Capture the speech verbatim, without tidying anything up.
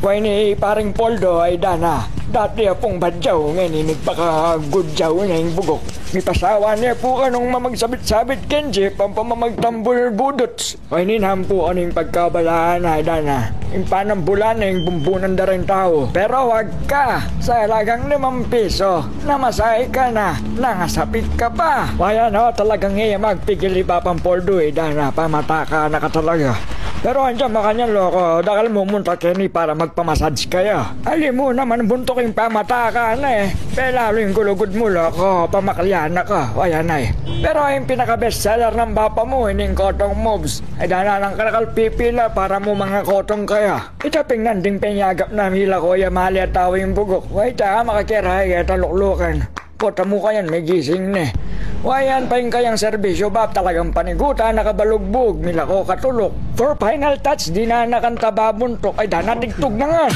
Wa ini i Paring Poldo, ay dana. Dati apung badyaw, ngeni migpakagudyaw ne ing buguk. Mipasawa ne pu kanung mamagsabit-sabit keng jeep ampong mamagtambul buduts. Wa ini nampu kanu ing pagkabalaan, ay dana. Ing panambulan ne ing bumbunan da ring tau. Pero wag ka, salagang limang piso. Namasahe ka na, nangasapit ka pa. Wa yan, o, talagang e magpigil i Papang Poldo, e, dana, pamataka na ka talaga. Pero andiyan makanyan, loko, dakal mumunta keni para magpamassage kaya. Ali mu naman buntuk ing pamataka na, e. Pelalu ing gulugud mu, loko, pamaklian na ka, wa yan, ay. Pero ing pinaka-best seller nang bapa mu, ining kotong moves. Ay dana, nang karakal pipila para mu mangakotong kaya. Ita pin nanding penyagap na milako ya mali a tau ing buguk. Wa ita makakera ya taluklukan. Kota mu kayan, megising ne. Wa yan pa ing kayang serbisyu, bap, talagang panigutan na kabalugbug, milako katuluk. For final touch, dinanakan taba buntuk, ay dana, tigtug na ngan.